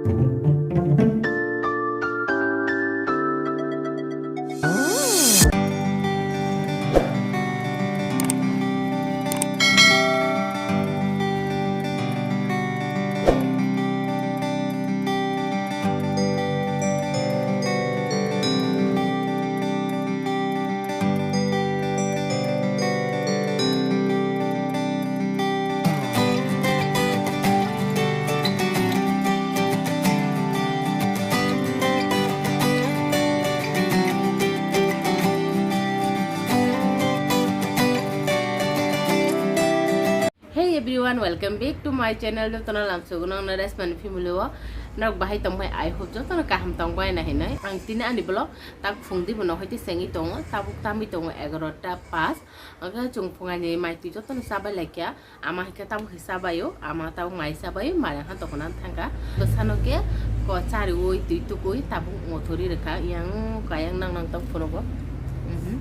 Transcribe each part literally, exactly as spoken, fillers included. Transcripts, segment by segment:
Hey everyone, welcome back to my channel. Jotono lamsogo nang na Resmani family o. Norok bahai tongbai, I hope jotono kaham tongbai na hinai. Ang tini ani vlog tak phung di bono hoite sengi tongo, tabuk tambi tongo egarota pas. Ang khe chung phung ani mai twi jotono chabai laikya. Ama hwnkhe tabuk khe chabaio, ama tabuk mai chabaio, mai wngkha tongkhorna thangkha. Bwsano khe ko chariui twi tukui tabuk mothori rwkha, yang kayang nang nang tong phunugo. Mhm.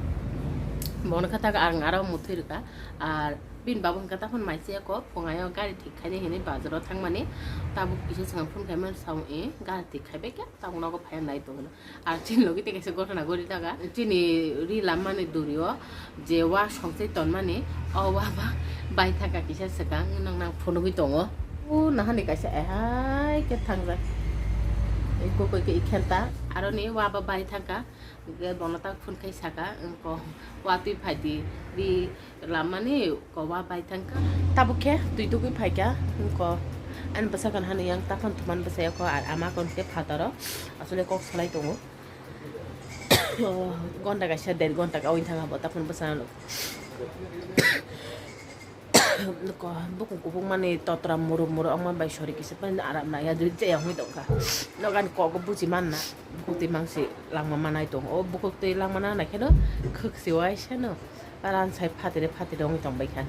Bono khe tak ang aro mothori rwkha. Ar bini babo hwnkhe taphano mai chaya kok, phungaio gari thik khainai hinwi bazaro thangmani. Tabuk kisa swkang phone khaimani sao, e, gari thik khaibai khe tabuk nogo phaiya nai tongwino. Ar chini logi tei kaisa gotona gori daga. Chini ri lammani durio je wa songchai tonmani, o wa ba bai thangkha kisa swkang nang nang phunugwi tongo. O nahani kaisa ehai khe thangjak. Eko koi khe ikhenta. Aroni wa ba bai thangkha. Hwnkhe bono tak phone khai saka, wngko watwi phaidi, ri lammani kowa bai thangkha. Tabuk khe twi tugwi phaikha, wngko ani bwsakon hano yang takhon thuman bwsayakho, ar ama kon khe phataro asole kok salai tongo. Gonda kaisa der gonda ka wng thangkha bo takhon bwsano. Ko bukung kubuk mani totra muru muru ongma bai sori kisa pen aram na ya dui chaya hwnwi tongkha. Nogan kogo buji manna. Bukuk twi mangsi langma manai tong. O bukuk twi langma nana kheno khwksi waisano ransai phatire phatire wngwi tongbaikha.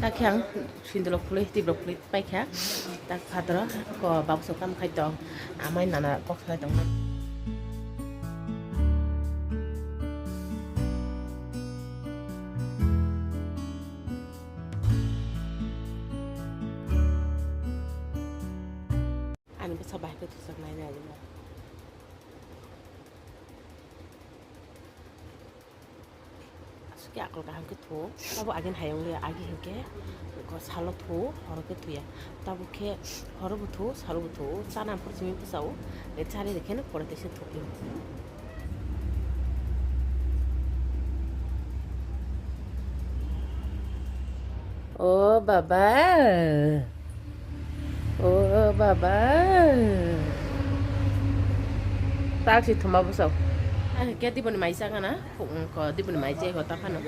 Takhe ang sindulok phulwi, tibrok phulwi paikha. Tak phataro ko babso kam khai tong. Amai nana kok salai tong. Ani bwsa bai khe thusaknai nai. Aswk khe akol kaham khe thuo. Abo agini hayung le agi hinkhe salo thuo, horo khe thuya. Tabuk khe horo bo thuo, salo bo thuo. Chana phuru simi bwsao, chari rikhe no pore teisa thukyo. O baba. O baba. Tak si thuma bwsao. Ang khe diboni mai chakha na. Ko diboni mai chai ko ta phano.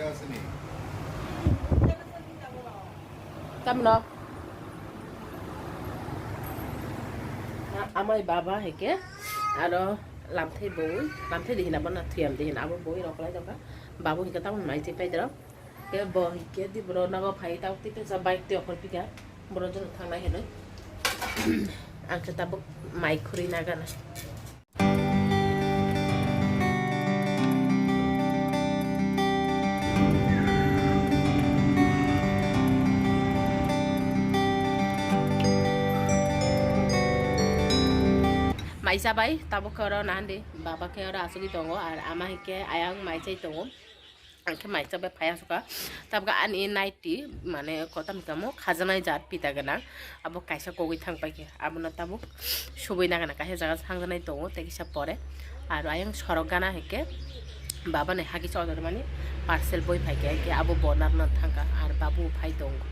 Tamno. Amai baba hai khe aro lamthai boi, lamthai dihina bono thuyam dihina abo boi rok lai dongkha. Babu hai khe tamoni mai chai pai doro. Khe bo hinkhe di boro nogo phai ta twi twi sa bike twi okhor phika boro jora thangnai hinwi. Ang khe tabuk mai khurui nagana. Mai chabai tabuk khe oro nahandi baba khe oro achugwi tongo ar ama hinkhe ayang mai chai tongo. Ang khe mai chabai phai asukha. Tabuk ani naiti, mane, kotam kamo khajaknai jat pita gwnang. Abo kaisa kogwi thang paikhe. Abono tabuk subui nagana kaisa jaga thangjaknai tongo, tei kisa pore. Aro ayang sorok gana hai khe baba ni hagi chodor mani parcel boi phaikhe, hai khe abo bo narwkna thangkha. Ar babu phai tongo.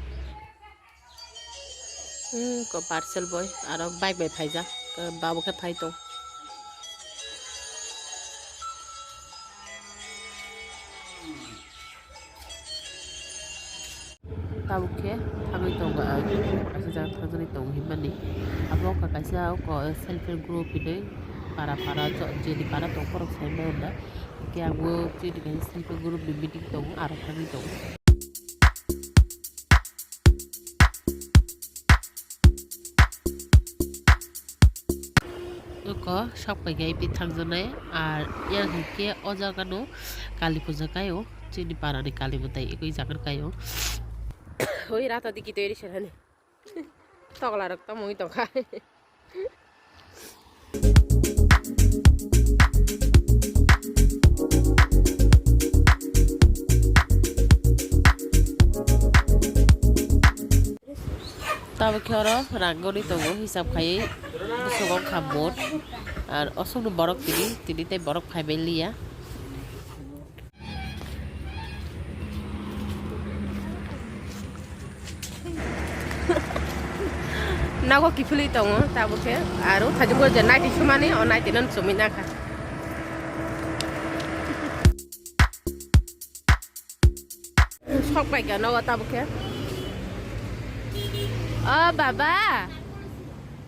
Hmm, ko parcel boy, aro bike bai phaijak, ko babo khe phai tong. Tabuk khe thangwi tongo ang, kaisa jaga thangjaknai tongo hinmani. Abo wngkha kaisa oko self help group hinwi para para jo-, jeni para tong borok sai mano da. Hwnkhe ang bo chini kaisa self help group ni meeting tongo, aro thangwi tongo. O, sok pai khe pi thangjaknai, ar yang hinkhe o jaga no Kali puja kai o, chini para ni Kali mwtai ekoi jaga kai o. Oi, rata diki twi ri serani. Tokla rok tamo oi tongkha. Tabuk khe oro rang gwnwi tongo, hisab khaiwi bwswk wngkha bot. Ar osokno borok tini, tini tei borok phaibai liya. Nogo kiphilwi tongo tabuk khe, aro thajukgo je naiti sumani, o naiti no chumui nakha. Sok pai kha nogo tabuk khe. O baba,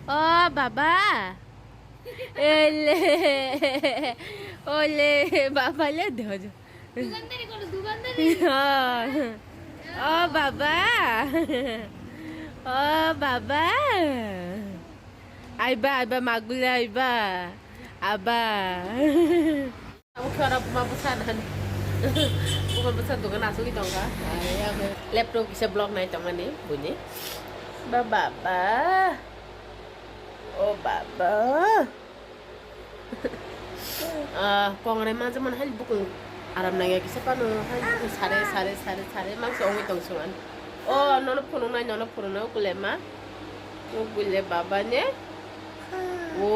o baba. Ele, ole, baba le dojo. দোকানদারি করো, দোকানদারি। ও বাবা, ও বাবা, aiba, aiba, magule aiba, aba. Abo khe oro buma bwsa nani. Buma bwsa dogan asugwi tongkha. Laptop kisa vlog nai tongmani buini. Ba baba. O baba. Ah, kongrai manjakmani hai bukung aram nangya kisa phano hai bukung sare, sare, sare, sare mangsa ongwi tong sung ani. O, nono phunuknai, nono phunuknai, ukule ma. Ukule baba ne. O.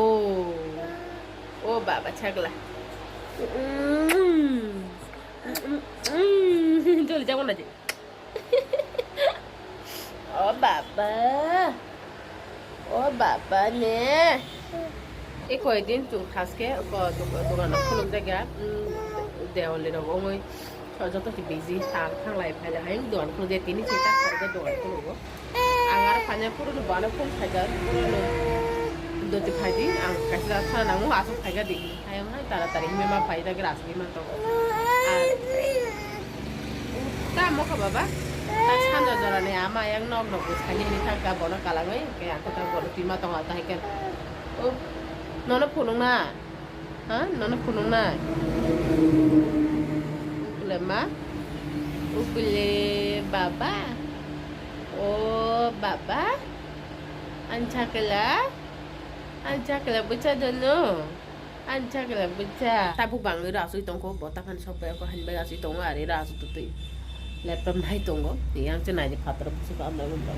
O baba chakla. Joli jabo na je. O baba. O baba ne. E koi din chwng thaske ko dogan khulum jaga. Dewali rok ongoi joto ki busy thang thanglai phailai hai dogan khulum je tini chita khar dogan khulum. Ang aro phaina purunu bana phone khaikha, purunu doti phaidi, ang kaisa thana nango, aswk khaikha di. Hayung hai taratari himwi ma phai da gra aswk ma tongo. Ar ta mokha baba, ta sanja jora ni ama yang nok nok bwskango hini thangkha bono kalangwi, hwnkhe ang khe ta bono twi ma tongo ta hai khe. O, nono phunukna. Ha? Nono phunuknai? Ukule ma? Ukule baba? O baba? Ani chakla? Ani chakla bwcha dono? Ani chakla bwcha? Tabuk bangwi rw aswi tongkho, bo taphani sok bai kho, hani bai aswi tongo, ari rw aswi twi. Laptop nai tongo, yang se nai phataro busugo amra gundra.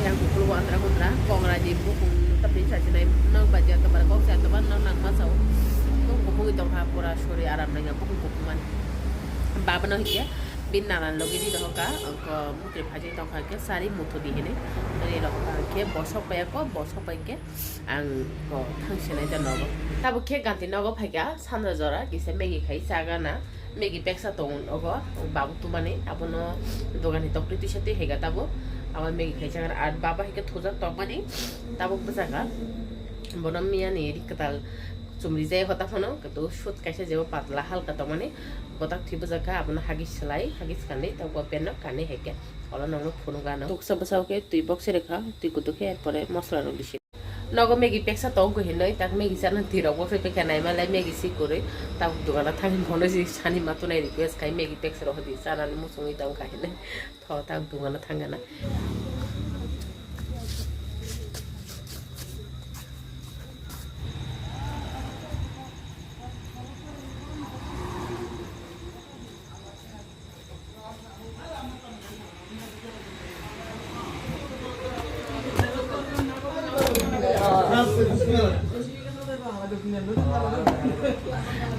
Yang kukulo andra gundra, kongra ni bukung tapi sa sinai, nok baja to bar kok sa to bar nok nang ma sao. Nok bukung tong ha pura sori aram nang bukung bukung man. Baba no hike, bin nanan logi di dohoka, ko mukri phaji tong ha ke sari muthu di hini. Ani dohoka ke bosok pai ko, bosok pai ke. Ang ko thang sinai ta nogo. Tabuk khe ganti nogo phaikha, sanja jora kisa Maggie khai chagana. Maggie peksa tongo nogo, babu tumani, abono dogani tokti tisa twi haiga tabuk. Abo Maggie khai chagana, ar baba haikhe thujak tongmani, tabuk bwsakha. Bono miyani ri kwtal chumri jai hota phano, kwtwi sut kaisa jebo patla halka tongmani, botak thwi bwsakha, abono hagis slai, hagis kanwi, tabuk bo penno kanwi haikhe. Olo nongno phunukgano. Tuksa bwsao khe twi box se rwkha, twi kutuk khe, er pore mosla rok bisi. Nogo Maggie peksa tong khe hinwi, tak Maggie chana twi rok bo se pekha nai ma lai Maggie si kwrwi, tak dogano thangwi bono si sani ma tunai request khai Maggie peksa rok hodi chanani muchungwi tong kha hinwi. Tho tak dogano thangana.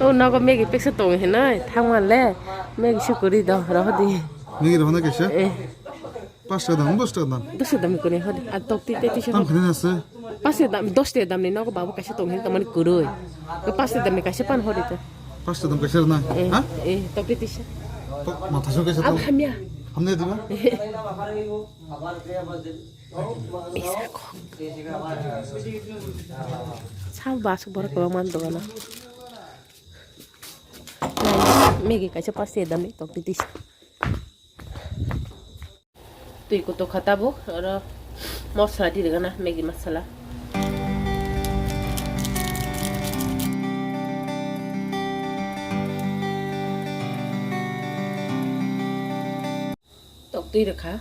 O nogo Maggie peksa tongo hinwi thangma le Maggie si kwrwi do rohodi. Maggie rohona kaisa? Eh. Pash taka dam, dos taka dam. Dos taka dam ni kwrwi hodi. Ar tokti tei tisa. Tam khani ase. Pash taka dam, dos taka dam ni nogo babu kaisa tong hin tamani kwrwi. Ko pash taka dam ni kaisa pan hodi to. Pash taka dam kaisa na? Eh, ha? Eh, tokti tisa. To matha so kaisa. Ab to. Hamya. Hamya diba? Isa kok. Sal bas borok kwbangma dogano. Maggie kaisa pash taka dam ni tokti tisa. Twi kutuk kha tabuk, oro mosla di rwgana, Maggie masala. Ri rwkha,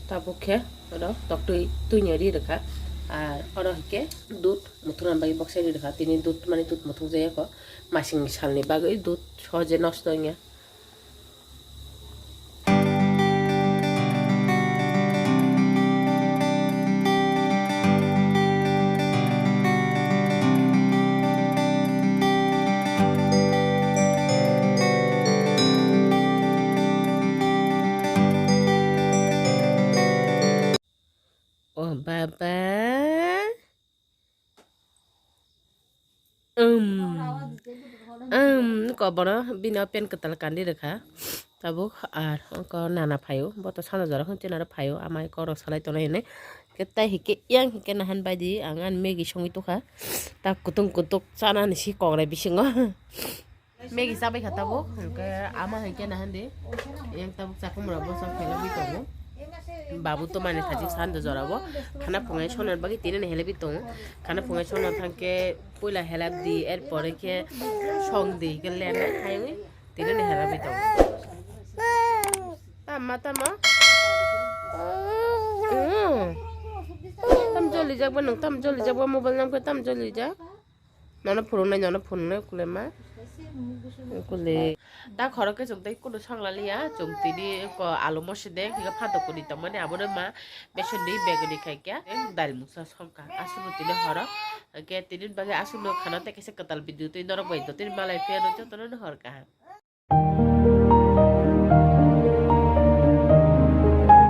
tabuk khe oro toktwi twino ri rwkha. Ar oro hwnkhe dud muthungna bagwi boksa ri rwkha. Tini dud mani dud muthung jaya kho. Masing salni bagwi dud sohoje nosto wngya. O baba. Um. Um, ko bono bini o pen kwtal kandi rwkha. Tabuk ar ko nana phaio, bo to sana jora hwn tinaro phaio, amai korok salai tonai hwnwi. Khe tai hike yang hike nahan baidi ang ani Maggie songwi tukha. Ta kutung kutuk chana ni si kok rai bisingo. Maggie chabai kha tabuk, hwnkhe ama hai khe nahan di. Yang tabuk chakhum rok bosong khelogwi tongo. Babu to mani thajik sando jorabo. Khana phungai sonar bagwi tini ni helogwi tongo. Khana phungai sonar thangkhe puila helap di, er pore khe song di, hwnkhe lena hayungwi tini ni helogwi tongo. Tama, tama. Mm. Tam joli jak ba nung, tam joli jak ba mobile nang khe tam joli jak. Nono phunuknai, nono phunuknai, kulema. Kule. Da khorok khe chwng tei kunu songla liya, chwng tini ko alu mosi de, higa phato kuni tongmani, abono ma beson di beguni khai kya, dal mungsa songkha. Aswk tini horo, ke tini bagwi aswk no khana tei kaisa kwtal video twi norok bai do, tini malai phiya no jotono no hor kaham.